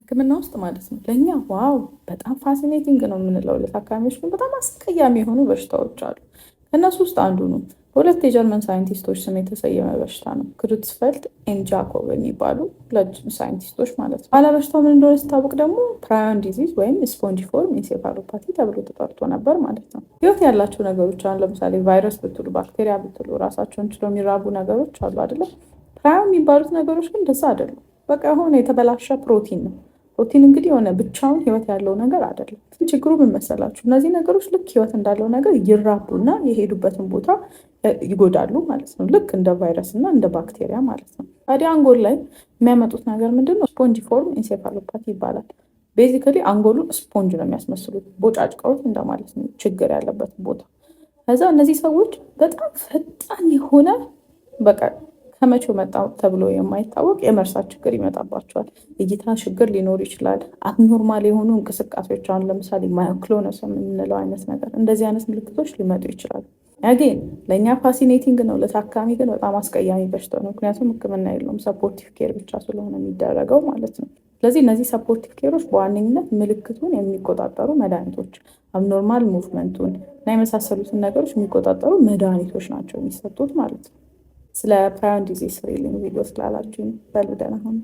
ሕክምና ውስጥ ማለት ነው ለእኛ wow በጣም fascinating ነው የምንለው፣ ለታካሚዎች ግን በጣም አስቀያሚ የሆኑ በሽታዎች አሉ። ከእነሱ ውስጥ አንዱ ነው። በሁለት የጀርመን ሳይንቲስቶች ስም የተሰየመ በሽታ ነው። Creutzfeldt and Jakob የሚባሉ ሁለት ሳይንቲስቶች ማለት ነው። ኋላ በሽታው ምን እንደሆነ ሲታወቅ ደግሞ prion disease ወይም spongiform encephalopathy ተብሎ ተጠርቶ ነበር ማለት ነው። ህይወት ያላቸው ነገሮች አሁን ለምሳሌ ቫይረስ ብትሉ፣ ባክቴሪያ ብትሉ ራሳቸውን ችለው የሚራቡ ነገሮች አሉ አይደለም። Prion የሚባሉት ነገሮች ግን እንደዛ አይደሉም። በቃ የሆነ የተበላሸ ፕሮቲን ነው። ፕሮቲን እንግዲህ የሆነ ብቻውን ህይወት ያለው ነገር አይደለም። ችግሩ ምን መሰላችሁ? እነዚህ ነገሮች ልክ ህይወት እንዳለው ነገር ይራቡና የሄዱበትን ቦታ ይጎዳሉ ማለት ነው። ልክ እንደ ቫይረስ እና እንደ ባክቴሪያ ማለት ነው። ታዲያ አንጎል ላይ የሚያመጡት ነገር ምንድን ነው? Spongiform encephalopathy ይባላል። Basically አንጎሉን ስፖንጅ ነው የሚያስመስሉት፣ ቦጫጭቀውት እንደማለት ነው፣ ችግር ያለበት ቦታ። ከዛ እነዚህ ሰዎች በጣም ፈጣን የሆነ በቃ ከመቼው መጣ ተብሎ የማይታወቅ የመርሳት ችግር ይመጣባቸዋል። እይታ ችግር ሊኖር ይችላል። Abnormal የሆኑ እንቅስቃሴዎች አሁን ለምሳሌ myoclonus የምንለው አይነት ነገር፣ እንደዚህ አይነት ምልክቶች ሊመጡ ይችላሉ። Again ለእኛ fascinating ነው፣ ለታካሚ ግን በጣም አስቀያሚ በሽታ ነው። ምክንያቱም ሕክምና የለውም፣ supportive care ብቻ ስለሆነ የሚደረገው ማለት ነው። ስለዚህ እነዚህ supportive care ኦች በዋነኝነት ምልክቱን የሚቆጣጠሩ መድኃኒቶች፣ abnormal movement ኡን እና የመሳሰሉትን ነገሮች የሚቆጣጠሩ መድኃኒቶች ናቸው የሚሰጡት ማለት ነው። ስለ prion disease ስሪልኝ ቪዲዮ ስላላችሁኝ በሉ ደህና ሁኑ።